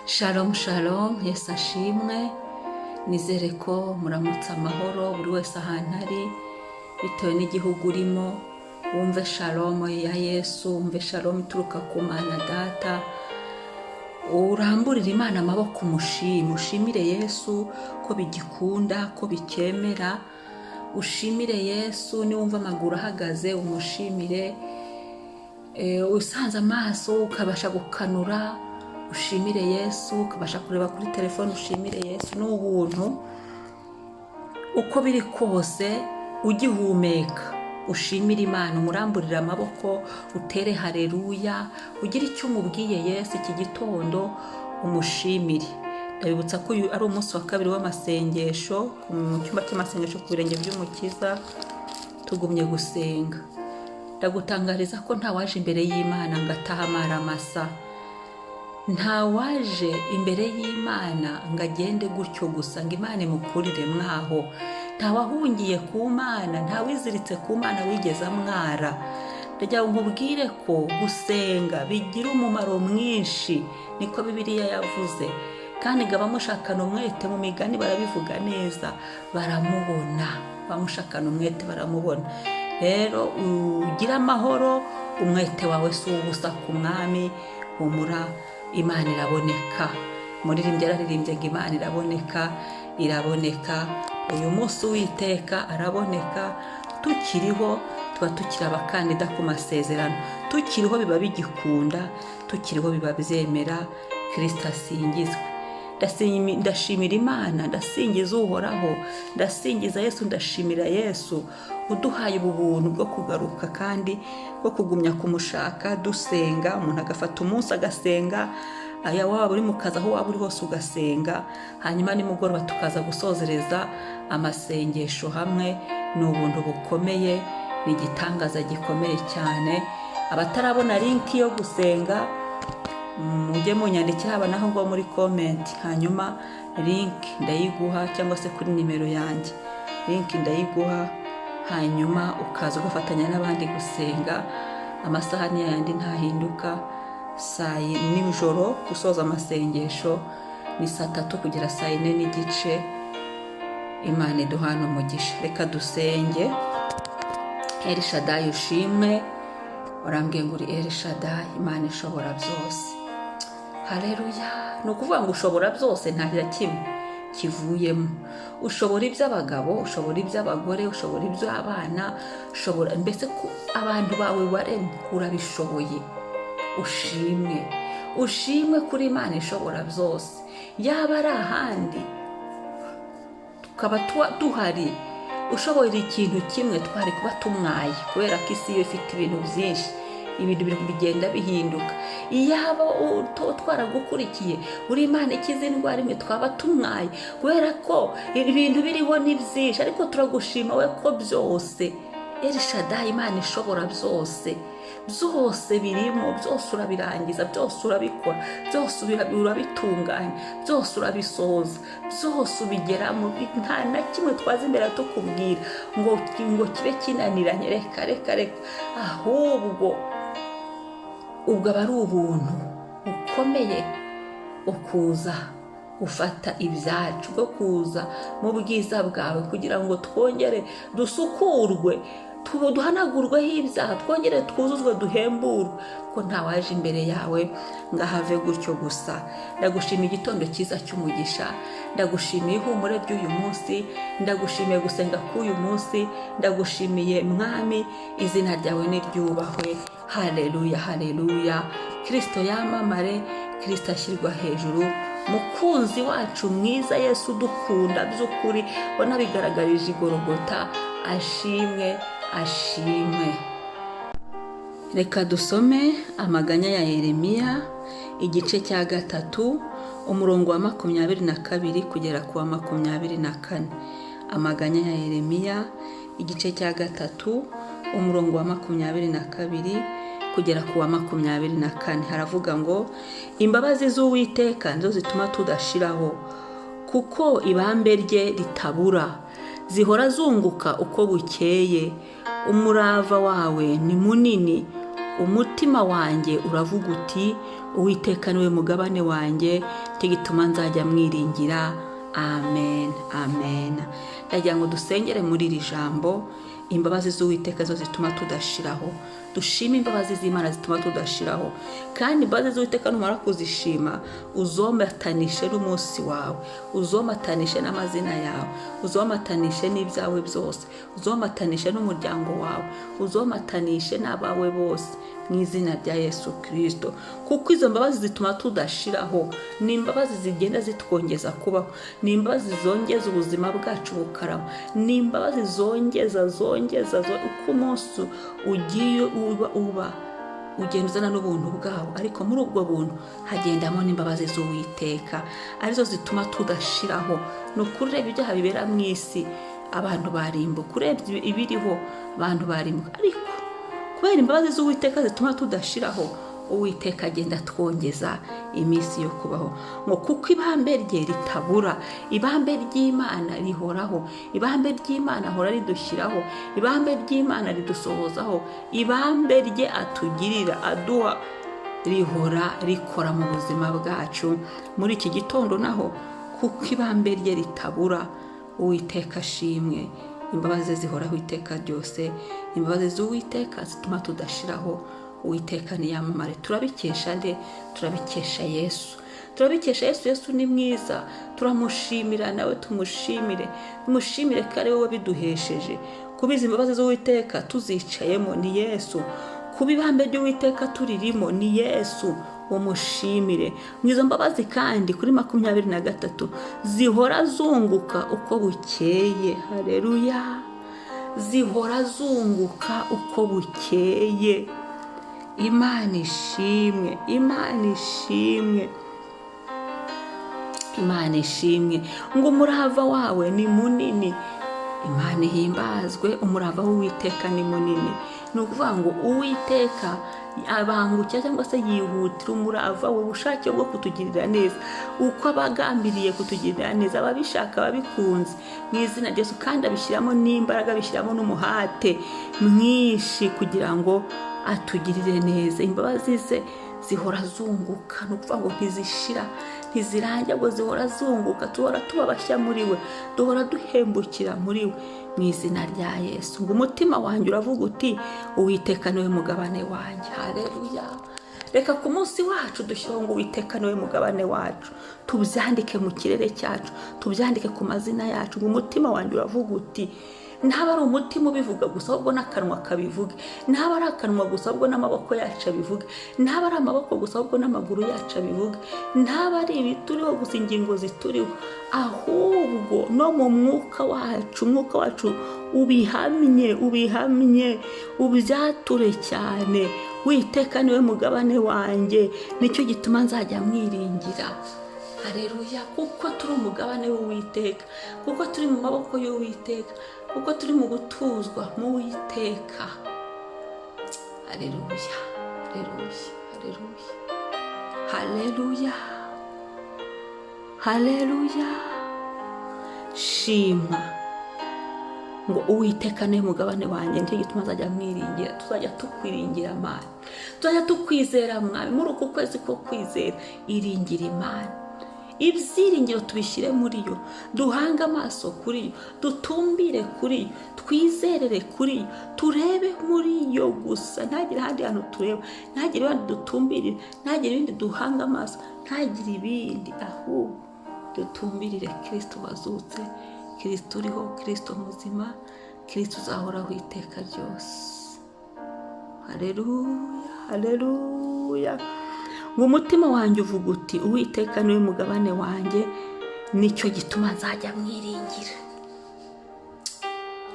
Shalom shalom, Yesu ashimwe. Nizere ko muramutse amahoro buri wese ahantu ari, bitewe n'igihugu urimo. Wumve shalom ya Yesu, wumve shalom ituruka ku Mana Data. Uramburire Imana amaboko, umushime, ushimire Yesu ko bigikunda, ko bikemera. Ushimire Yesu niwumva amaguru ahagaze, umushimire. Usanze amaso ukabasha gukanura, ushimire Yesu. Ukabasha kureba kuri telefone, ushimire Yesu. Ni ubuntu. Uko biri kose, ugihumeka, ushimire Imana, umuramburire amaboko, utere hareruya, ugire icyo umubwiye Yesu iki gitondo, umushimire. Ndabibutsa ko uyu ari umunsi wa kabiri w'amasengesho mu cyumba cy'amasengesho ku birenge by'Umukiza. Tugumye gusenga. Ndagutangariza ko ntawaje imbere y'Imana ngo atahe amaramasa. Ntawaje imbere y'Imana ngo agende gutyo gusa, ngo Imana imukurire mwaho. Ntawahungiye ku Mana, ntawiziritse ku Mana wigeze amwara. Ndagira ngo nkubwire ko gusenga bigira umumaro mwinshi, niko Bibiliya yavuze. Kandi ngo abamushakana umwete, mu Migani barabivuga neza, baramubona. Abamushakana umwete baramubona. Rero ugire amahoro, umwete wawe si uw'ubusa ku Mwami. Humura, Imana iraboneka. Umuririmbyi yararirimbye ngo Imana iraboneka, iraboneka. Uyu munsi Uwiteka araboneka. Tukiriho tuba tukiri abakandida ku masezerano. Tukiriho biba bigikunda, tukiriho biba byemera. Kirisita asingizwe. Ndashimira Imana, ndasingiza Uhoraho, ndasingiza Yesu, ndashimira Yesu uduhaye ubu buntu bwo kugaruka kandi bwo kugumya kumushaka dusenga. Umuntu agafata umunsi agasenga, aya waba uri mu kazi, aho waba uri hose ugasenga, hanyuma nimugoroba tukaza gusozereza amasengesho hamwe. Ni ubuntu bukomeye, ni igitangaza gikomeye cyane. Abatarabona link yo gusenga, mujye munyandikira haba naho ngaho muri comment, hanyuma link ndayiguha, cyangwa se kuri nimero yanjye link ndayiguha, hanyuma ukaza ugafatanya n'abandi gusenga. Amasaha ni yayandi, ntahinduka. Saa nijoro gusoza amasengesho ni saa 3 kugera saa 4:30. Imana iduhana umugisha. Reka dusenge. Elishadayi, ushimwe. Warambwiye ngo uri Elishadayi, Imana ishobora byose. Hareruya! Ni ukuvuga ngo ushobora byose, nta na kimwe kivuyemo. Ushobora iby'abagabo, ushobora iby'abagore, ushobora iby'abana, ushobora mbese ko abantu bawe waremye urabishoboye. Ushimwe, ushimwe kuri Imana ishobora byose. Yaba ari ahandi tukaba duhari ushobora ikintu kimwe, twari kuba tumwaye, kubera ko isi yo ifite ibintu byinshi, ibintu bigenda bihinduka. Iyaba twaragukurikiye, uri Imana ikiza indwara imwe, twaba tumwaye, kubera ko ibintu biriho ni byinshi. Ariko turagushima we ko byose, Elishadayi, Imana ishobora byose, byose birimo, byose urabirangiza, byose urabikora, byose urabitunganya, byose urabisohoza, byose ubigeramo. Nta na kimwe twaza imbere tukubwira ngo kibe kinaniranye. Reka, reka, reka! Ahubwo ubwo aba ari ubuntu bukomeye bwo kuza gufata ibyacu, bwo kuza mu bwiza bwawe kugira ngo twongere dusukurwe, duhanagurweho ibyaha, twongere twuzuzwe, duhemburwe, ko ntawaje imbere yawe ngo ahave gutyo gusa. Ndagushimiye igitondo cyiza cy'umugisha, ndagushimiye ihumure ry'uyu munsi, ndagushimiye gusenga k'uyu munsi, ndagushimiye Mwami. Izina ryawe niryubahwe. Haleluya, haleluya! Kirisito yamamare, Kirisito ashyirwa hejuru. Mukunzi wacu mwiza Yesu udukunda by'ukuri, wanabigaragarije igorogota, ashimwe, ashimwe. Reka dusome Amaganya ya Yeremiya, igice cya 3, umurongo wa 22 kugera ku wa 24. Amaganya ya Yeremiya, igice cya 3, umurongo wa 22 kugera ku wa 24, haravuga ngo: "Imbabazi z'Uwiteka nizo zituma tudashiraho, kuko ibambe rye ritabura. Zihora zunguka uko bukeye. Umurava wawe ni munini. Umutima wanjye uravuga uti: Uwiteka niwe mugabane wanjye, nicyo gituma nzajya mwiringira. Amen, amen. Ndagira ngo dusengere muri iri jambo. Imbabazi z'Uwiteka zo zituma tudashiraho. Dushime imbabazi z'Imana zituma tudashiraho. Kandi imbabazi z'Uwiteka numara kuzishima, uzomatanishe n'umunsi wawe, uzomatanishe n'amazina yawe, uzomatanishe n'ibyawe byose, uzomatanishe n'umuryango wawe, uzomatanishe n'abawe bose mu izina rya Yesu Kirisito. Kuko izo mbabazi zituma tudashiraho ni imbabazi zigenda zitwongeza kubaho, ni imbabazi zongeza ubuzima bwacu bukarama, ni imbabazi zongeza uko umunsi ugiye uba ugenda uzana n'ubuntu bwawo, ariko muri ubwo buntu hagendamo n'imbabazi z'Uwiteka, arizo zituma tudashiraho. Ni ukuri ureba ibyaha bibera mu isi, abantu barimbuka, urebye ibiriho abantu barimbuka, ariko kubera imbabazi z'Uwiteka zituma tudashiraho, Uwiteka agenda atwongeza iminsi yo kubaho. Ngo kuko ibambe rye ritabura, ibambe ry'Imana rihoraho, ibambe ry'Imana ahora ridushyiraho, ibambe ry'Imana ridusohozaho, ibambe rye atugirira aduha rihora rikora mu buzima bwacu. Muri iki gitondo naho, kuko ibambe rye ritabura, Uwiteka ashimwe. Imbabazi zihoraho iteka ryose, imbabazi z'Uwiteka zituma tudashiraho. Uwiteka niyamamare. Turabikesha nde? Turabikesha Yesu, turabikesha Yesu. Yesu ni mwiza, turamushimira, nawe tumushimire, tumushimire ko ari we wabiduhesheje. Kuba izi imbabazi z'Uwiteka tuzicayemo ni Yesu, kuba ibambe ry'Uwiteka turirimo ni Yesu, umushimire. Mu izo mbabazi kandi kuri 23 zihora zunguka uko bukeye. Haleluya, zihora zunguka uko bukeye. Imana ishimwe, Imana ishimwe, Imana ishimwe. Ngo umurava wawe ni munini, Imana ihimbazwe. Umurava w'Uwiteka ni munini. Ni ukuvuga ngo Uwiteka abangukira cyangwa se yihutira umurava we, ubushake bwo kutugirira neza, uko abagambiriye kutugirira neza, ababishaka ababikunze mu izina rya Yesu. Kandi abishyiramo n'imbaraga, abishyiramo n'umuhate mwinshi kugira ngo atugirire neza. Imbabazi ze zihora zunguka, ni ukuvuga ngo ntizishira, ntizirangira, ngo zihora zunguka. Duhora tuba bashya muri we, duhora duhembukira muri we mu izina rya Yesu. Ngo umutima wanjye uravuga uti Uwiteka niwe mugabane wanjye. Haleluya. Reka ku munsi wacu dushyiraho ngo Uwiteka niwe mugabane wacu, tubyandike mu kirere cyacu, tubyandike ku mazina yacu. Ngo umutima wanjye uravuga uti, ntaba ari umutima ubivuga gusa, ahubwo n'akanwa kabivuge. Ntaba ari akanwa gusa, ahubwo n'amaboko yacu abivuge. Ntaba ari amaboko gusa, ahubwo n'amaguru yacu abivuge. Ntaba ari ibituriho gusa, ingingo zituriho, ahubwo no mu mwuka wacu, umwuka wacu ubihamye, ubihamye, ubyature cyane. Uwiteka niwe mugabane wanjye, nicyo gituma nzajya mwiringira. Haleluya. Kuko turi umugabane w'Uwiteka, kuko turi mu maboko y'Uwiteka, kuko turi mu gutuzwa mu Uwiteka. Haleluya, haleluya, haleluya, haleluya, haleluya. Shima ngo Uwiteka niwe mugabane wanjye, nicyo gituma nzajya mwiringira. Tuzajya tukwiringira Mana, tuzajya tukwizera Mwami. Muri uku kwezi ko kwizera, iringira Imana. Ibyiringiro tubishyire muri yo, duhange amaso kuri yo, dutumbire kuri yo, twizerere kuri yo, turebe muri yo gusa. Ntagire ahandi hantu tureba, ntagire ibindi dutumbirire, ntagire ibindi duhanga amaso, ntagire ibindi, ahubwo dutumbirire Kirisito wazutse, Kirisito uriho, Kirisito muzima, Kirisito uzahoraho iteka ryose. Haleluya, haleluya. Ngo umutima wanjye uvuga uti Uwiteka niwe mugabane wanjye, nicyo gituma nzajya mwiringira.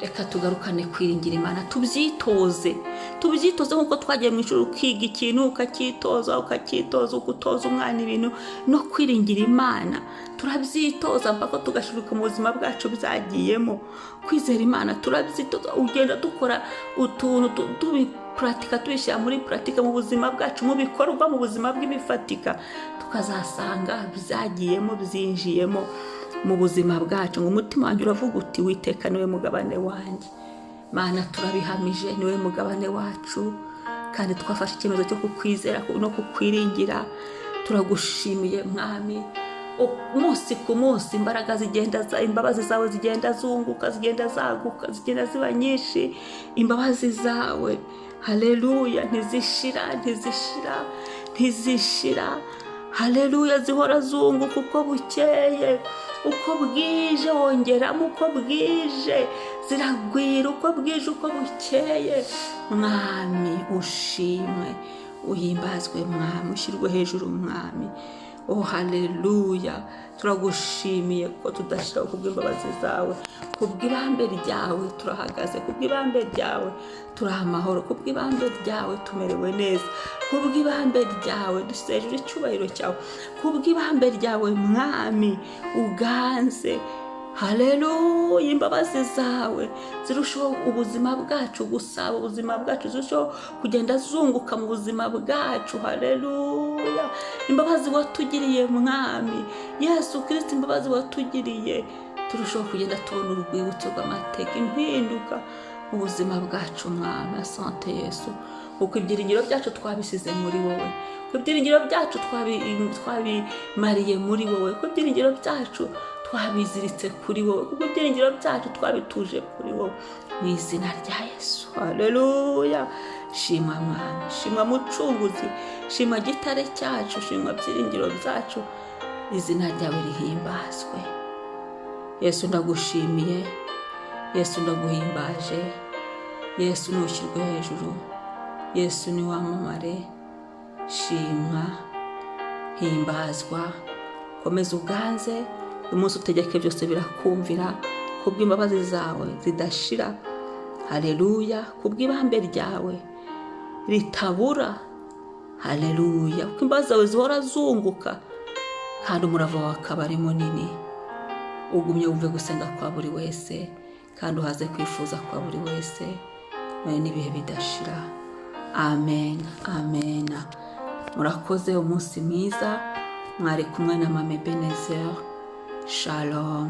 Reka tugarukane kwiringira Imana, tubyitoze, tubyitoze nk'uko twagiye mu ishuri ukiga ikintu ukacyitoza, ukacyitoza, ugutoza umwana ibintu. No kwiringira Imana turabyitoza mpaka tugashiruka mu buzima bwacu byagiyemo. Kwizera Imana turabyitoza, ugenda dukora utuntu tubipuratika, tubishyira muri puratika mu buzima bwacu, mu bikorwa, mu buzima bw'ibifatika, tukazasanga byagiyemo, byinjiyemo mu buzima bwacu. Ngo umutima wanjye uravuga uti Uwiteka niwe mugabane wanjye. Mana, turabihamije, niwe mugabane wacu, Kandi twafashe icyemezo cyo kukwizera no kukwiringira. Turagushimiye, Mwami. Umunsi ku munsi imbaraga zigenda imbabazi zawe zigenda zunguka, zigenda zaguka, zigenda ziba nyinshi. Imbabazi zawe, haleluya, ntizishira, ntizishira, ntizishira. Haleluya, zihora zunguka uko bukeye, uko bwije wongeramo, uko bwije ziragwira, uko bwije, uko bukeye. Mwami, ushimwe, uhimbazwe, Mwami, ushyirwe hejuru, Mwami. Oh, haleluya, turagushimiye ko tudashira. Kubw'imbabazi zawe, kubw'ibambe ryawe turahagaze, kubw'ibambe ryawe turi amahoro, kubw'ibambe ryawe tumerewe neza, kubw'ibambe ryawe dushyize hejuru icyubahiro cyawe, kubw'ibambe ryawe, Mwami, uganze. Haleluya, imbabazi zawe zirushaho ubuzima bwacu gusaba ubuzima bwacu, zirushaho kugenda zunguka mu buzima bwacu. Haleluya, imbabazi watugiriye, Mwami Yesu Kirisiti, imbabazi watugiriye, turushaho kugenda tubona urwibutso rw'amateka, impinduka mu buzima bwacu, Mwami. Asante Yesu, kuko ibyiringiro byacu twabisize muri wowe, kuko ibyiringiro byacu twabimariye muri wowe, kuko ibyiringiro byacu twabiziritse kuri wowe, kuko ibyiringiro byacu twabituje kuri wowe, mu izina rya Yesu. Haleluya, shimwa Mwami, shimwa Mucunguzi, shimwa Gitare cyacu, shimwa byiringiro byacu, izina ryawe rihimbazwe. Yesu, ndagushimiye. Yesu, ndaguhimbaje. Yesu, nushyirwe hejuru. Yesu, ni wamamare. Shimwa, himbazwa, komeza uganze. Umunsi utegeke byose birakumvira, kubw'imbabazi zawe zidashira. Haleluya, kubw'ibambe ryawe ritabura. Haleluya, kuko imbabazi zawe zihora zunguka kandi umurava wawe akaba ari munini. Ugumye wumve gusenga kwa buri wese kandi uhaze kwifuza kwa buri wese, none n'ibihe bidashira. Amen, amen. Murakoze, umunsi mwiza. Mwari kumwe na Mame Benezer. Shalom.